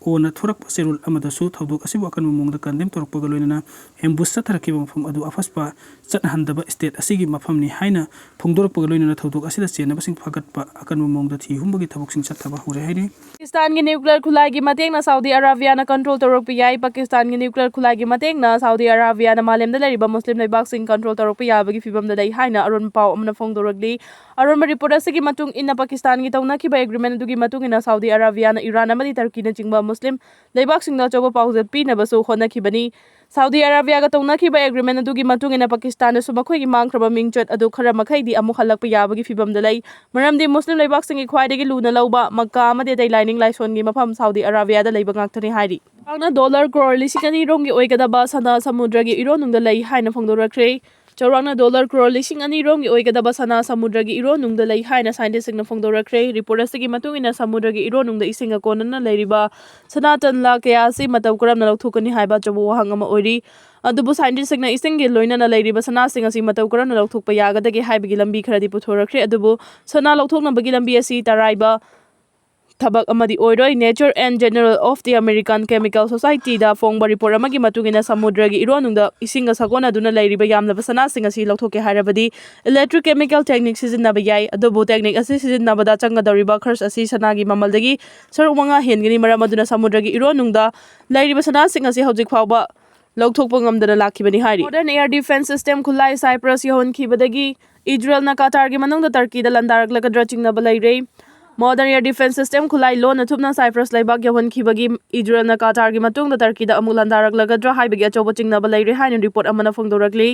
O ꯅ ꯊꯣꯔꯛꯄ ꯆꯦꯔꯣꯜ ꯑꯃꯗꯁꯨ ꯊꯧꯗꯣꯛ ꯑꯁꯤꯕꯨ ꯑꯀꯟꯕ ꯃꯑꯣꯡꯗ condemn ꯇꯧꯔꯛꯄꯒ ꯂꯣꯏꯅꯅ ambush ꯆꯠꯊꯔꯛꯈꯤꯕ ꯃꯐꯝ ꯑꯗꯨ ꯑꯐꯁꯄ ꯆꯠꯅꯍꯟꯗꯕ state ꯑꯁꯤꯒꯤ ꯃꯐꯝꯅꯤ ꯍꯥꯏꯅ ꯐꯣꯡꯗꯣꯔꯛꯄꯒ ꯂꯣꯏꯅꯅ ꯊꯧꯗꯣꯛ ꯑꯁꯤꯗ ꯆꯦꯟꯅꯕꯁꯤꯡ ꯐꯥꯒꯠꯄ ꯑꯀꯟꯕ ꯃꯑꯣꯡꯗ ꯊꯤ ꯍꯨꯝꯕꯒꯤ ꯊꯕꯛꯁꯤꯡ ꯆꯠꯊꯕ ꯍꯧꯔꯦ ꯍꯥꯏꯔꯤ꯫ ꯄꯥꯀꯤꯁꯇꯥꯟꯒꯤ nuclear ꯈꯨꯠꯂꯥꯏꯒꯤ ꯃꯇꯦꯡꯅ ꯁꯥꯎꯗꯤ ꯑꯔꯥꯕꯤꯌꯥꯅ control ꯇꯧꯔꯛꯄ ꯌꯥꯏ꯫ ꯄꯥꯀꯤꯁꯇꯥꯟꯒꯤ nuclear ꯈꯨꯠꯂꯥꯏꯒꯤ ꯃꯇꯦꯡꯅ ꯁꯥꯎꯗꯤ ꯑꯔꯥꯕꯤꯌꯥꯅ ꯃꯥꯂꯦꯝꯗ ꯂꯩꯔꯤꯕ ꯃꯨꯁꯂꯤꯝ ꯂꯩꯕꯥꯛꯁꯤꯡ control ꯇꯧꯔꯛꯄ ꯌꯥꯕꯒꯤ ꯐꯤꯕꯝꯗ ꯂꯩ ꯍꯥꯏꯅ ꯑꯔꯣꯟꯕ ꯄꯥꯎ ꯑꯃꯅ ꯐꯣꯡꯗꯣꯔꯛꯂꯤ꯫ ꯑꯔꯣꯟꯕ report ꯑꯁꯤꯒꯤ ꯃꯇꯨꯡ ꯏꯟꯅ, ꯄꯥꯀꯤꯁꯇꯥꯟꯒꯤ ꯇꯧꯅꯈꯤꯕ agreement ꯑꯗꯨꯒꯤ ꯃꯇꯨꯡ ꯏꯟꯅ ꯁꯥꯎꯗꯤ ꯑꯔꯥꯕꯤꯌꯥꯅ ꯏꯔꯥꯟ ꯑꯃꯗꯤ ꯇꯔꯀꯤꯅꯆꯤꯡꯕ ꯃꯨꯁꯂꯤꯝ ꯂꯩꯕꯥꯛꯁꯤꯡꯗ ꯑꯆꯧꯕ ꯄꯥꯎꯖꯦꯜ ꯄꯤꯅꯕꯁꯨ ꯍꯣꯠꯅꯈꯤꯕꯅꯤ꯫ ꯁꯥꯎꯗꯤ ꯑꯔꯥꯕꯤꯌꯥꯒ ꯇꯧꯅꯈꯤꯕ ꯑꯦꯒ꯭ꯔꯤꯃꯦꯟ ꯑꯗꯨꯒꯤ ꯃꯇꯨꯡ ꯏꯟꯅ ꯄꯥꯀꯤꯁꯇꯥꯟꯗꯁꯨ ꯃꯈꯣꯏꯒꯤ ꯃꯥꯡꯈ꯭ꯔꯕ ꯃꯤꯡꯆꯠ ꯑꯗꯨ ꯈꯔ ꯃꯈꯩꯗꯤ ꯑꯃꯨꯛ ꯍꯜꯂꯛꯄ ꯌꯥꯕꯒꯤ ꯐꯤꯕꯝꯗ ꯂꯩ꯫ ꯃꯔꯝꯗꯤ ꯃꯨꯁꯂꯤꯝ ꯂꯩꯕꯥꯛꯁꯤꯡꯒꯤ ꯈ꯭ꯋꯥꯏꯗꯒꯤ ꯂꯨꯅ ꯂꯧꯕ ꯃꯛꯀꯥ ꯑꯃꯗꯤ ꯑꯇꯩ ꯂꯥꯏꯅꯤꯡ ꯂꯥꯏꯁꯣꯟꯒꯤ ꯃꯐꯝ ꯁꯥꯎꯗꯤ ꯑꯔꯥꯕꯤꯌꯥꯗ ꯂꯩꯕ ꯉꯥꯛꯇꯅꯤ ꯍꯥꯏꯔꯤ꯫ ꯆꯥꯎꯔꯥꯛꯅ ꯗꯣꯂꯔ ꯀ꯭ꯔꯣꯔ ꯂꯤꯁꯤꯡ ꯑꯅꯤ ꯔꯣꯝꯒꯤ ꯑꯣꯏꯒꯗꯕ ꯁꯅꯥ ꯁꯃꯨꯗ꯭ꯔꯒꯤ ꯏꯔꯣꯟꯅꯨꯡꯗ ꯂꯩ ꯍꯥꯏꯅ ꯐꯣꯡꯗꯣꯔꯛꯈ꯭ꯔꯦ꯫ ꯆꯥꯎꯔꯥꯛꯅ ꯗꯣꯂꯔ ꯀ꯭ꯔꯣꯔ ꯂꯤꯁꯤꯡ ꯑꯅꯤ ꯔꯣꯝꯒꯤ ꯑꯣꯏꯒꯗꯕ ꯁꯅꯥ ꯁꯃꯨꯗ꯭ꯔꯒꯤ ꯏꯔꯣꯟꯅꯨꯡꯗ ꯂꯩ ꯍꯥꯏꯅ ꯁꯥꯏꯟꯇꯤꯁꯁꯤꯡꯅ ꯐꯣꯡꯗꯣꯔꯛꯈ꯭ꯔꯦ꯫ ꯔꯤꯄꯣꯔꯠ ꯑꯁꯤꯒꯤ ꯃꯇꯨꯡ ꯏꯟꯅ ꯁꯃꯨꯗ꯭ꯔꯒꯤ ꯏꯔꯣꯟꯅꯨꯡꯗ ꯏꯁꯤꯡꯒ ꯀꯣꯟꯅꯅ ꯂꯩꯔꯤꯕ ꯁꯅꯥ ꯇꯟ ꯂꯥꯈ ꯀꯌꯥ ꯑꯁꯤ ꯃꯇꯧ ꯀꯔꯝꯅ ꯂꯧꯊꯣꯛꯀꯅꯤ ꯍꯥꯏꯕ ꯑꯆꯧꯕ ꯋꯥꯍꯪ ꯑꯃ ꯑꯣꯏꯔꯤ꯫ ꯑꯗꯨꯕꯨ ꯁꯥꯏꯟꯇꯤꯁꯁꯤꯡꯅ ꯏꯁꯤꯡꯒꯤ ꯂꯣꯏꯅꯅ ꯂꯩꯔꯤꯕ ꯁꯅꯥꯁꯤꯡ ꯑꯁꯤ ꯃꯇꯧ ꯀꯔꯝꯅ ꯂꯧꯊꯣꯛꯄ ꯌꯥꯒꯗꯒꯦ ꯍꯥꯏꯕꯒꯤ ꯂꯝꯕꯤ ꯈꯔꯗꯤ ꯄꯨꯊꯣꯔꯛꯈ꯭ꯔꯦ꯫ ꯑꯗꯨꯕꯨ ꯁꯅꯥ ꯂꯧꯊꯣꯛꯅꯕꯒꯤ ꯂꯝꯕꯤ ꯑꯁꯤ ꯇꯔꯥꯏꯕ ꯊꯕꯛ ꯑꯃꯗꯤ ꯑꯣꯏꯔꯣꯏ꯫ Nature and Journal of the American Chemical Society ꯗ ꯐꯣꯡꯕ ꯔꯤꯄꯣꯔꯠ ꯑꯃꯒꯤ ꯃꯇꯨꯡ ꯏꯟꯅ, ꯁꯃꯨꯗ꯭ꯔꯒꯤ ꯏꯔꯣꯟꯅꯨꯡꯗ ꯏꯁꯤꯡꯒ ꯁꯥꯒꯣꯟꯅꯗꯨꯅ ꯂꯩꯔꯤꯕ ꯌꯥꯝꯂꯕ ꯁꯅꯥꯁꯤꯡ ꯑꯁꯤ ꯂꯧꯊꯣꯛꯀꯦ ꯍꯥꯏꯔꯕꯗꯤ, electrochemical technique ꯁꯤꯖꯤꯟꯅꯕ ꯌꯥꯏ꯫ ꯑꯗꯨꯕꯨ technique ꯑꯁꯤ ꯁꯤꯖꯤꯟꯅꯕꯗ ꯆꯪꯒꯗꯧꯔꯤꯕ ꯈꯔꯆ ꯑꯁꯤ ꯁꯅꯥꯒꯤ ꯃꯃꯜꯗꯒꯤ ꯁꯔꯨꯛ ꯃꯉꯥ ꯍꯦꯟꯒꯅꯤ꯫ ꯃꯔꯝ ꯑꯗꯨꯅ ꯁꯃꯨꯗ꯭ꯔꯒꯤ ꯏꯔꯣꯟꯅꯨꯡꯗ ꯂꯩꯔꯤꯕ ꯁꯅꯥꯁꯤꯡ ꯑꯁꯤ ꯍꯧꯖꯤꯛ ꯐꯥꯎꯕ ꯂꯧꯊꯣꯛꯄ ꯉꯝꯗꯅ ꯂꯥꯛꯈꯤꯕꯅꯤ ꯍꯥꯏꯔꯤ꯫ Modern air defense system ꯈꯨꯠꯂꯥꯏ ꯁꯥꯏꯄ꯭ꯔꯁ ꯌꯧꯍꯟꯈꯤꯕꯗꯒꯤ ꯏꯖꯔꯦꯜꯅ ꯀꯇꯥꯔꯒꯤ ꯃꯅꯨꯡꯗ ꯇꯔꯀꯤꯗ ꯂꯥꯟꯗꯥꯔꯛꯂꯒꯗ꯭ꯔꯥ ꯆꯤꯡꯅꯕ ꯂꯩꯔꯦ꯫ Modern air defense system ꯈꯨꯠꯂꯥꯏ ꯂꯣꯟꯅ ꯊꯨꯞꯅ ꯁꯥꯏꯄ꯭ꯔꯁ ꯂꯩꯕꯥꯛ ꯌꯧꯍꯟꯈꯤꯕꯒꯤ ꯏꯖꯔꯦꯜꯅ ꯀꯇꯥꯔꯒꯤ ꯃꯇꯨꯡꯗ ꯇꯔꯀꯤꯗ ꯑꯃꯨꯛ ꯂꯥꯟꯗꯥꯔꯛꯂꯒꯗ꯭ꯔꯥ ꯍꯥꯏꯕꯒꯤ ꯑꯆꯧꯕ ꯆꯤꯡꯅꯕ ꯂꯩꯔꯦ ꯍꯥꯏꯅ ꯔꯤꯄꯣꯔꯠ ꯑꯃꯅ ꯐꯣꯡꯗꯣꯔꯛꯂꯤ꯫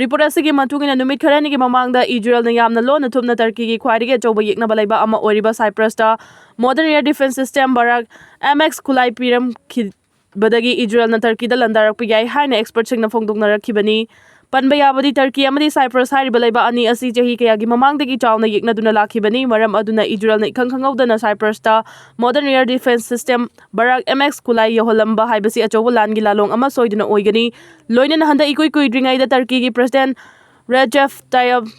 ꯔꯤꯄꯣꯔꯠ ꯑꯁꯤꯒꯤ ꯃꯇꯨꯡ ꯏꯟꯅ, ꯅꯨꯃꯤꯠ ꯈꯔꯅꯤꯒꯤ ꯃꯃꯥꯡꯗ ꯏꯖꯔꯦꯜꯅ ꯌꯥꯝꯅ ꯂꯣꯟꯅ ꯊꯨꯞꯅ ꯇꯔꯀꯤꯒꯤ ꯈ꯭ꯋꯥꯏꯗꯒꯤ ꯑꯆꯧꯕ ꯌꯦꯛꯅꯕ ꯂꯩꯕꯥꯛ ꯑꯃ ꯑꯣꯏꯔꯤꯕ ꯁꯥꯏꯄ꯭ꯔꯁꯇ modern air defense system ꯕꯔꯥꯛ M X ꯈꯨꯠꯂꯥꯏ ꯄꯤꯔꯝꯈꯤ ꯕꯗꯒꯤ ꯏꯖꯔꯦꯜꯅ ꯇꯔꯀꯤꯗ ꯂꯥꯟꯗꯥꯔꯛꯄ ꯌꯥꯏ ꯍꯥꯏꯅ ꯑꯦꯛꯁꯄꯔꯠꯁꯤꯡꯅ ꯐꯣꯡꯗꯣꯛꯅꯔꯛꯈꯤꯕꯅꯤ꯫ ꯄꯟꯕ ꯌꯥꯕꯗꯤ, ꯇꯔꯀꯤ ꯑꯃꯗꯤ ꯁꯥꯏꯄ꯭ꯔꯁ ꯍꯥꯏꯔꯤꯕ ꯂꯩꯕꯥꯛ ꯑꯅꯤ ꯑꯁꯤ ꯆꯍꯤ ꯀꯌꯥꯒꯤ ꯃꯃꯥꯡꯗꯒꯤ ꯆꯥꯎꯅ ꯌꯦꯛꯅꯗꯨꯅ ꯂꯥꯛꯈꯤꯕꯅꯤ꯫ ꯃꯔꯝ ꯑꯗꯨꯅ ꯏꯖꯔꯦꯜꯅ ꯏꯈꯪ ꯈꯪꯍꯧꯗꯅ ꯁꯥꯏꯄ꯭ꯔꯁꯇ modern air defense system ꯕꯔꯥꯛ M X ꯈꯨꯠꯂꯥꯏ ꯌꯧꯍꯜꯂꯝꯕ ꯍꯥꯏꯕꯁꯤ ꯑꯆꯧꯕ ꯂꯥꯟꯒꯤ ꯂꯥꯂꯣꯡ ꯑꯃ ꯁꯣꯏꯗꯅ ꯑꯣꯏꯒꯅꯤ꯫ ꯂꯣꯏꯅꯅ ꯍꯟꯗꯛ ꯏꯀꯨꯏ ꯀꯨꯏꯗ꯭ꯔꯤꯉꯩꯗ ꯇꯔꯀꯤꯒꯤ ꯄ꯭ꯔꯦꯁꯤꯗꯦꯟꯠ ꯔꯦꯖꯦꯞ ꯇꯥꯌꯞ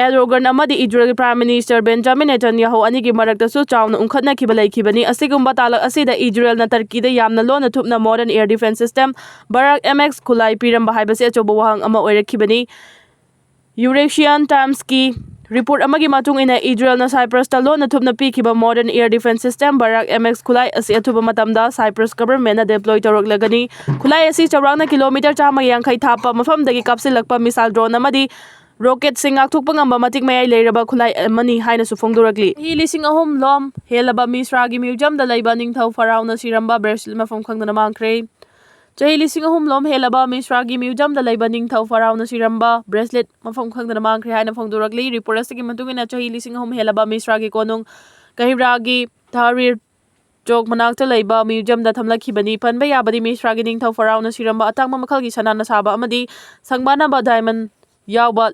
ꯑꯦꯔꯗꯣꯒꯟ ꯑꯃꯗꯤ ꯏꯖꯔꯦꯜꯒꯤ ꯄ꯭ꯔꯥꯏꯝ ꯃꯤꯅꯤꯁꯇꯔ ꯕꯦꯟꯖꯥꯃꯤꯟ ꯅꯦꯇꯟꯌꯥꯍꯨ ꯑꯅꯤꯒꯤ ꯃꯔꯛꯇꯁꯨ ꯆꯥꯎꯅ ꯎꯪꯈꯠꯅꯈꯤꯕ ꯂꯩꯈꯤꯕꯅꯤ꯫ ꯑꯁꯤꯒꯨꯝꯕ ꯇꯥꯂꯛ ꯑꯁꯤꯗ ꯏꯖꯔꯦꯜꯅ ꯇꯔꯀꯤꯗ ꯌꯥꯝꯅ ꯂꯣꯟꯅ ꯊꯨꯞꯅ modern air defense system ꯕꯔꯥꯛ M X ꯈꯨꯠꯂꯥꯏ ꯄꯤꯔꯝꯕ ꯍꯥꯏꯕꯁꯤ ꯑꯆꯧꯕ ꯋꯥꯍꯪ ꯑꯃ ꯑꯣꯏꯔꯛꯈꯤꯕꯅꯤ꯫ Eurasian Timesꯀꯤ ꯔꯤꯄꯣꯔꯠ ꯑꯃꯒꯤ ꯃꯇꯨꯡ ꯏꯟꯅ, ꯏꯖꯔꯦꯜꯅ ꯁꯥꯏꯄ꯭ꯔꯁꯇ ꯂꯣꯟꯅ ꯊꯨꯞꯅ ꯄꯤꯈꯤꯕ modern air defense system ꯕꯔꯥꯛ M X ꯈꯨꯠꯂꯥꯏ ꯑꯁꯤ ꯑꯊꯨꯕ ꯃꯇꯝꯗ ꯁꯥꯏꯄ꯭ꯔꯁ ꯒꯚꯔꯟꯃꯦꯟꯠꯅ deploy ꯇꯧꯔꯛꯂꯒꯅꯤ꯫ ꯈꯨꯠꯂꯥꯏ ꯑꯁꯤ ꯆꯥꯎꯔꯥꯛꯅ ꯀꯤꯂꯣꯃꯤꯇꯔ ꯆꯥꯝꯃ ꯌꯥꯡꯈꯩ ꯊꯥꯞꯄ ꯃꯐꯝꯗꯒꯤ ꯀꯥꯞꯁꯤꯜꯂꯛꯄ missile drone ꯑꯃꯗꯤ rocketꯁꯤꯡ ꯉꯥꯛꯊꯣꯛꯄ ꯉꯝꯕ ꯃꯇꯤꯛ ꯃꯌꯥꯏ ꯂꯩꯔꯕ ꯈꯨꯠꯂꯥꯏ ꯑꯃꯅꯤ ꯍꯥꯏꯅꯁꯨ ꯐꯣꯡꯗꯣꯔꯛꯂꯤ꯫ ꯆꯍꯤ ꯂꯤꯁꯤꯡ ꯑꯍꯨꯝ ꯂꯣꯝ ꯍꯦꯜꯂꯕ ꯃꯤꯁ꯭ꯔꯥꯒꯤ museumꯗ ꯂꯩꯕ ꯅꯤꯡꯊꯧ ꯐꯔꯥꯑꯣꯅ ꯁꯤꯔꯝꯕ bracelet ꯃꯐꯝ ꯈꯪꯗꯅ ꯃꯥꯡꯈ꯭ꯔꯦ꯫ ꯆꯍꯤ ꯂꯤꯁꯤꯡ ꯑꯍꯨꯝ ꯂꯣꯝ ꯍꯦꯜꯂꯕ ꯃꯤꯁ꯭ꯔꯥꯒꯤ ꯃ꯭ꯌꯨꯖꯤꯌꯝꯗ ꯂꯩꯕ ꯅꯤꯡꯊꯧ ꯐꯔꯥꯎꯅ ꯁꯤꯔꯝꯕ ꯕ꯭ꯔꯦꯁꯂꯦꯠ ꯃꯐꯝ ꯈꯪꯗꯅ ꯃꯥꯡꯈ꯭ꯔꯦ ꯍꯥꯏꯅ ꯐꯣꯡꯗꯣꯔꯛꯂꯤ꯫ ꯔꯤꯄꯣꯔꯠ ꯑꯁꯤꯒꯤ ꯃꯇꯨꯡ ꯏꯟꯅ, ꯆꯍꯤ ꯂꯤꯁꯤꯡ ꯑꯍꯨꯝ ꯍꯦꯜꯂꯕ ꯃꯤꯁ꯭ꯔꯥꯒꯤ ꯀꯣꯅꯨꯡ ꯀꯍꯤꯔꯥꯒꯤ ꯇꯍꯔꯤꯔ ꯆꯣꯛ ꯃꯅꯥꯛꯇ ꯂꯩꯕ ꯃ꯭ꯌꯨꯖꯤꯌꯝꯗ ꯊꯝꯂꯛꯈꯤꯕꯅꯤ꯫ ꯄꯟꯕ ꯌꯥꯕꯗꯤ, ꯃꯤꯁ꯭ꯔꯥꯒꯤ ꯅꯤꯡꯊꯧ ꯐꯔꯥꯎꯅ ꯁꯤꯔꯝꯕ ꯑꯇꯥꯡꯕ ꯃꯈꯜꯒꯤ ꯁꯅꯥꯅ ꯁꯥꯕ ꯑꯃꯗꯤ ꯁꯪꯕꯥꯅꯕ ꯗꯥꯏꯃꯟ ꯌꯥꯎꯕ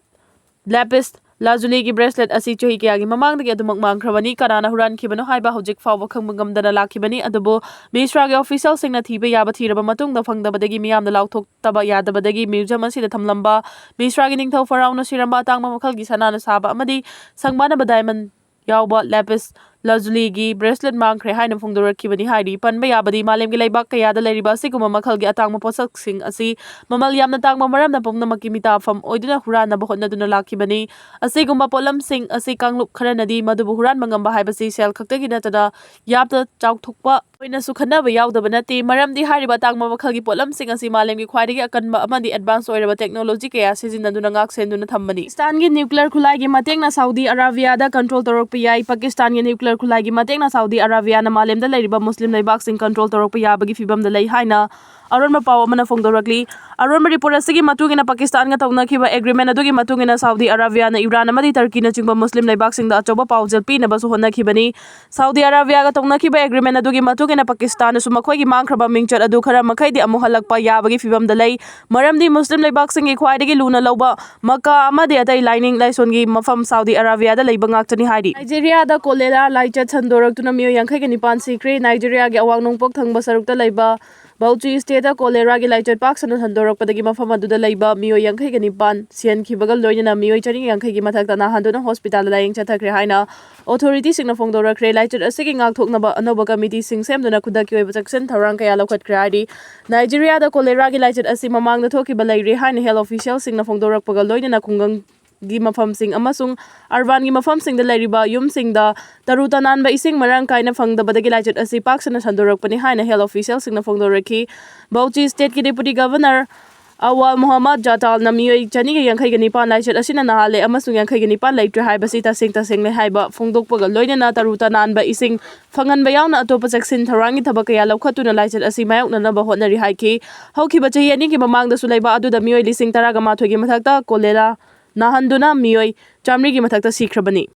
ꯂꯦꯄꯤꯁ ꯂꯥꯖꯨꯂꯤꯒꯤ ꯕ꯭ꯔꯦꯁꯂꯦꯠ ꯑꯁꯤ ꯆꯍꯤ ꯀꯌꯥꯒꯤ ꯃꯃꯥꯡꯗꯒꯤ ꯑꯗꯨꯃꯛ ꯃꯥꯡꯈ꯭ꯔꯕꯅꯤ꯫ ꯀꯅꯥꯅ ꯍꯨꯔꯥꯟꯈꯤꯕꯅꯣ ꯍꯥꯏꯕ ꯍꯧꯖꯤꯛ ꯐꯥꯎꯕ ꯈꯪꯕ ꯉꯝꯗꯅ ꯂꯥꯛꯈꯤꯕꯅꯤ꯫ ꯑꯗꯨꯕꯨ ꯃꯤꯁ꯭ꯔꯥꯒꯤ ꯑꯣꯐꯤꯁꯤꯌꯦꯜꯁꯤꯡꯅ ꯊꯤꯕ ꯌꯥꯕ ꯊꯤꯔꯕ ꯃꯇꯨꯡꯗ ꯐꯪꯗꯕꯗꯒꯤ ꯃꯤꯌꯥꯝꯅ ꯂꯥꯎꯊꯣꯛꯇꯕ ꯌꯥꯗꯕꯗꯒꯤ ꯃ꯭ꯌꯨꯖꯤꯌꯝ ꯑꯁꯤꯗ ꯊꯝꯂꯝꯕ ꯃꯤꯁ꯭ꯔꯥꯒꯤ ꯅꯤꯡꯊꯧ ꯐꯔꯥꯎꯅ ꯁꯤꯔꯝꯕ ꯑꯇꯥꯡꯕ ꯃꯈꯜꯒꯤ ꯁꯅꯥꯅ ꯁꯥꯕ ꯑꯃꯗꯤ ꯁꯪꯕꯥꯅꯕ ꯗꯥꯏꯃꯟ ꯌꯥꯎꯕ ꯂꯦꯄꯤꯁ ꯂꯥꯖꯨꯂꯤꯒꯤ ꯕ꯭ꯔꯦꯁꯂꯦꯠ ꯃꯥꯡꯈ꯭ꯔꯦ ꯍꯥꯏꯅ ꯐꯣꯡꯗꯣꯔꯛꯈꯤꯕꯅꯤ ꯍꯥꯏꯔꯤ꯫ ꯄꯟꯕ ꯌꯥꯕꯗꯤ, ꯃꯥꯂꯦꯝꯒꯤ ꯂꯩꯕꯥꯛ ꯀꯌꯥꯗ ꯂꯩꯔꯤꯕ ꯑꯁꯤꯒꯨꯝꯕ ꯃꯈꯜꯒꯤ ꯑꯇꯥꯡꯕ ꯄꯣꯠꯁꯛꯁꯤꯡ ꯑꯁꯤ ꯃꯃꯜ ꯌꯥꯝꯅ ꯇꯥꯡꯕ ꯃꯔꯝꯅ ꯄꯨꯝꯅꯃꯛꯀꯤ ꯃꯤꯇꯥꯐꯝ ꯑꯣꯏꯗꯨꯅ ꯍꯨꯔꯥꯟꯅꯕ ꯍꯣꯠꯅꯗꯨꯅ ꯂꯥꯛꯈꯤꯕꯅꯤ꯫ ꯑꯁꯤꯒꯨꯝꯕ ꯄꯣꯠꯂꯝꯁꯤꯡ ꯑꯁꯤ ꯀꯥꯡꯂꯨꯞ ꯈꯔꯅꯗꯤ ꯃꯗꯨꯕꯨ ꯍꯨꯔꯥꯟꯕ ꯉꯝꯕ ꯍꯥꯏꯕꯁꯤ ꯁꯦꯜ ꯈꯛꯇꯒꯤ ꯅꯠꯇꯅ ꯌꯥꯝꯅ ꯆꯥꯎꯊꯣꯛꯄ ꯑꯣꯏꯅꯁꯨ ꯈꯟꯅꯕ ꯌꯥꯎꯗꯕ ꯅꯠꯇꯦ꯫ ꯃꯔꯝꯗꯤ ꯍꯥꯏꯔꯤꯕ ꯑꯇꯥꯡꯕ ꯃꯈꯜꯒꯤ ꯄꯣꯠꯂꯝꯁꯤꯡ ꯑꯁꯤ ꯃꯥꯂꯦꯝꯒꯤ ꯈ꯭ꯋꯥꯏꯗꯒꯤ ꯑꯀꯟꯕ ꯑꯃꯗꯤ ꯑꯦꯗꯚꯥꯟꯁ ꯑꯣꯏꯔꯕ ꯇꯦꯛꯅꯣꯂꯣꯖꯤ ꯀꯌꯥ ꯁꯤꯖꯤꯟꯅꯗꯨꯅ ꯉꯥꯛ ꯁꯦꯟꯗꯨꯅ ꯊꯝꯕꯅꯤ꯫ ꯄꯥꯀꯤꯁꯇꯥꯟꯒꯤ ꯅ꯭ꯌꯨꯀ꯭ꯂꯤꯌꯔ ꯈꯨꯠꯂꯥꯏꯒꯤ ꯃꯇꯦꯡꯅ ꯁꯥꯎꯗꯤ ꯑꯔꯥꯕꯤꯌꯥꯗ ꯀꯟꯇ꯭ꯔꯣꯜ ꯇꯧꯔꯛꯄ ꯌꯥꯏ꯫ ꯄꯥꯀꯤꯁꯇꯥꯟꯒꯤ ꯅ꯭ꯌꯨꯀ꯭ꯂꯤꯌꯔ ꯈꯨꯠꯂꯥꯏꯒꯤ ꯃꯇꯦꯡꯅ ꯁꯥꯎꯗꯤ ꯑꯔꯥꯕꯤꯌꯥꯅ ꯃꯥꯂꯦꯝꯗ ꯂꯩꯔꯤꯕ ꯃꯨꯁꯂꯤꯝ ꯂꯩꯕꯥꯛꯁꯤꯡ ꯀꯟꯇ꯭ꯔꯣꯜ ꯇꯧꯔꯛꯄ ꯌꯥꯕꯒꯤ ꯐꯤꯕꯝꯗ ꯂꯩ ꯍꯥꯏꯅ ꯑꯔꯣꯟꯕ ꯄꯥꯎ ꯑꯃꯅ ꯐꯣꯡꯗꯣꯔꯛꯂꯤ꯫ ꯑꯔꯣꯟꯕ ꯔꯤꯄꯣꯔꯠ ꯑꯁꯤꯒꯤ ꯃꯇꯨꯡ ꯏꯟꯅ, ꯄꯥꯀꯤꯁꯇꯥꯟꯒ ꯇꯧꯅꯈꯤꯕ ꯑꯦꯒ꯭ꯔꯤꯃꯦꯟ ꯑꯗꯨꯒꯤ ꯃꯇꯨꯡ ꯏꯟꯅ, ꯁꯥꯎꯗꯤ ꯑꯔꯥꯕꯤꯌꯥꯅ ꯏꯔꯥꯟ ꯑꯃꯗꯤ ꯇꯔꯀꯤꯅꯆꯤꯡꯕ ꯃꯨꯁꯂꯤꯝ ꯂꯩꯕꯥꯛꯁꯤꯡꯗ ꯑꯆꯧꯕ ꯄꯥꯎꯖꯦꯜ ꯄꯤꯅꯕꯁꯨ ꯍꯣꯠꯅꯈꯤꯕꯅꯤ꯫ ꯁꯥꯎꯗꯤ ꯑꯔꯥꯕꯤꯌꯥꯒ ꯇꯧꯅꯈꯤꯕ ꯑꯦꯒ꯭ꯔꯤꯃꯦꯟ ꯑꯗꯨꯒꯤ ꯃꯇꯨꯡ ꯏꯟꯅ, ꯄꯥꯀꯤꯁꯇꯥꯟꯅꯁꯨ ꯃꯈꯣꯏꯒꯤ ꯃꯥꯡꯈ꯭ꯔꯕ ꯃꯤꯡꯆꯠ ꯑꯗꯨ ꯈꯔ ꯃꯈꯩꯗꯤ ꯑꯃꯨꯛ ꯍꯜꯂꯛꯄ ꯌꯥꯕꯒꯤ ꯐꯤꯕꯝꯗ ꯂꯩ, ꯃꯔꯝꯗꯤ ꯃꯨꯁꯂꯤꯝ ꯂꯩꯕꯥꯛꯁꯤꯡꯒꯤ ꯈ꯭ꯋꯥꯏꯗꯒꯤ ꯂꯨꯅ ꯂꯧꯕ ꯃꯛꯀꯥ ꯑꯃꯗꯤ ꯑꯇꯩ ꯂꯥꯏꯅꯤꯡ ꯂꯥꯏꯁꯣꯟꯒꯤ ꯃꯐꯝ ꯁꯥꯎꯗꯤ ꯑꯔꯥꯕꯤꯌꯥꯗ ꯂꯩꯕ ꯉꯥꯛꯇꯅꯤ ꯍꯥꯏꯔꯤ꯫ ꯅꯥꯏꯖꯦꯔꯤꯌꯥꯗ ꯀꯣꯂꯦꯔꯥ ꯂꯥꯏꯆꯠ ꯁꯟꯗꯣꯔꯛꯇꯨꯅ ꯃꯤꯑꯣꯏ ꯌꯥꯡꯈꯩꯒ ꯅꯤꯄꯥꯟ ꯁꯤꯈ꯭ꯔꯦ꯫ ꯅꯥꯏꯖꯦꯔꯤꯌꯥꯒꯤ ꯑꯋꯥꯡ ꯅꯣꯡꯄꯣꯛ ꯊꯪꯕ ꯁꯔꯨꯛꯇ ꯂꯩꯕ ꯕꯧꯆꯤ ꯁ꯭ꯇꯦꯠꯇ ꯀꯣꯂꯦꯔꯥꯒꯤ ꯂꯥꯏꯆꯠ ꯄꯥꯛ ꯁꯟꯅ ꯁꯟꯗꯣꯔꯛꯄꯗꯒꯤ ꯃꯐꯝ ꯑꯗꯨꯗ ꯂꯩꯕ ꯃꯤꯑꯣꯏ ꯌꯥꯡꯈꯩꯒ ꯅꯤꯄꯥꯟ ꯁꯤꯍꯟꯈꯤꯕꯒ ꯂꯣꯏꯅꯅ ꯃꯤꯑꯣꯏ ꯆꯅꯤ ꯌꯥꯡꯈꯩꯒꯤ ꯃꯊꯛꯇ ꯅꯥꯍꯟꯗꯨꯅ ꯍꯣꯁꯄꯤꯇꯥꯜꯗ ꯂꯥꯌꯦꯡ ꯆꯠꯊꯈ꯭ꯔꯦ ꯍꯥꯏꯅ ꯑꯣꯊꯣꯔꯤꯇꯤꯁꯤꯡꯅ ꯐꯣꯡꯗꯣꯔꯛꯈ꯭ꯔꯦ꯫ ꯂꯥꯏꯆꯠ ꯑꯁꯤꯒꯤ ꯉꯥꯛꯊꯣꯛꯅꯕ ꯑꯅꯧꯕ ꯀꯃꯤꯇꯤꯁꯤꯡ ꯁꯦꯝꯗꯨꯅ ꯈꯨꯗꯛꯀꯤ ꯑꯣꯏꯕ ꯆꯦꯛꯁꯤꯟ ꯊꯧꯔꯥꯡ ꯀꯌꯥ ꯂꯧꯈꯠꯈ꯭ꯔꯦ ꯍꯥꯏꯔꯤ꯫ ꯅꯥꯏꯖꯦꯔꯤꯌꯥꯗ ꯀꯣꯂꯦꯔꯥꯒꯤ ꯂꯥꯏꯆꯠ ꯑꯁꯤ ꯃꯃꯥꯡꯗ ꯊꯣꯛꯈꯤꯕ ꯂꯩꯔꯦ ꯍꯥꯏꯅ ꯍꯦꯜꯊ ꯑꯣꯐꯤꯁꯤꯌꯦꯜꯁꯤꯡꯅ ꯐꯣꯡꯗꯣꯔꯛꯄꯒ ꯂꯣꯏꯅꯅ ꯈꯨꯡꯒꯪꯒꯤ ꯃꯐꯝꯁꯤꯡ ꯑꯃꯁꯨꯡ ꯑꯔꯕꯥꯟꯒꯤ ꯃꯐꯝꯁꯤꯡꯗ ꯂꯩꯔꯤꯕ ꯌꯨꯝꯁꯤꯡꯗ ꯇꯔꯨ ꯇꯅꯥꯟꯕ ꯏꯁꯤꯡ ꯃꯔꯥꯡ ꯀꯥꯏꯅ ꯐꯪꯗꯕꯗꯒꯤ ꯂꯥꯏꯆꯠ ꯑꯁꯤ ꯄꯥꯛ ꯁꯟꯅ ꯁꯟꯗꯣꯔꯛꯄꯅꯤ ꯍꯥꯏꯅ ꯍꯦꯜꯊ ꯑꯣꯐꯤꯁꯤꯌꯦꯜꯁꯤꯡꯅ ꯐꯣꯡꯗꯣꯔꯛꯈꯤ꯫ ꯕꯧꯆꯤ ꯁ꯭ꯇꯦꯠꯀꯤ ꯗꯦꯄꯨꯇꯤ ꯒꯚꯔꯅꯔ ꯑꯋꯥꯜ ꯃꯨꯍꯝꯃꯗ ꯖꯥꯇꯥꯜꯅ ꯃꯤꯑꯣꯏ ꯆꯅꯤꯒ ꯌꯥꯡꯈꯩꯒ ꯅꯤꯄꯥꯟ ꯂꯥꯏꯆꯠ ꯑꯁꯤꯅ ꯅꯥꯍꯜꯂꯦ ꯑꯃꯁꯨꯡ ꯌꯥꯡꯈꯩꯒ ꯅꯤꯄꯥꯟ ꯂꯩꯇ꯭ꯔꯦ ꯍꯥꯏꯕꯁꯤ ꯇꯁꯦꯡ ꯇꯁꯦꯡꯂꯦ ꯍꯥꯏꯕ ꯐꯣꯡꯗꯣꯛꯄꯒ ꯂꯣꯏꯅꯅ ꯇꯔꯨ ꯇꯅꯥꯟꯕ ꯏꯁꯤꯡ ꯐꯪꯍꯟꯕ ꯌꯥꯎꯅ ꯑꯇꯣꯞꯄ ꯆꯦꯛꯁꯤꯟ ꯊꯧꯔꯥꯡꯒꯤ ꯊꯕꯛ ꯀꯌꯥ ꯂꯧꯈꯠꯇꯨꯅ ꯂꯥꯏꯆꯠ ꯑꯁꯤ ꯃꯥꯌꯣꯛꯅꯅꯕ ꯍꯣꯠꯅꯔꯤ ꯍꯥꯏꯈꯤ꯫ ꯍꯧꯈꯤꯕ ꯆꯍꯤ ꯑꯅꯤꯒꯤ ꯃꯃꯥꯡꯗꯁꯨ ꯂꯩꯕꯥꯛ ꯑꯗꯨꯗ ꯃꯤꯑꯣꯏ ꯂꯤꯁꯤꯡ ꯇꯔꯥꯒ ꯃꯥꯊꯣꯏꯒꯤ ꯃꯊꯛꯇ ꯀꯣꯂꯦꯔꯥ ꯅꯥꯍꯟꯗꯨꯅ ꯃꯤꯑꯣꯏ ꯆꯥꯃꯔꯤꯒꯤ ꯃꯊꯛꯇ ꯁꯤꯈ꯭ꯔꯕꯅꯤ꯫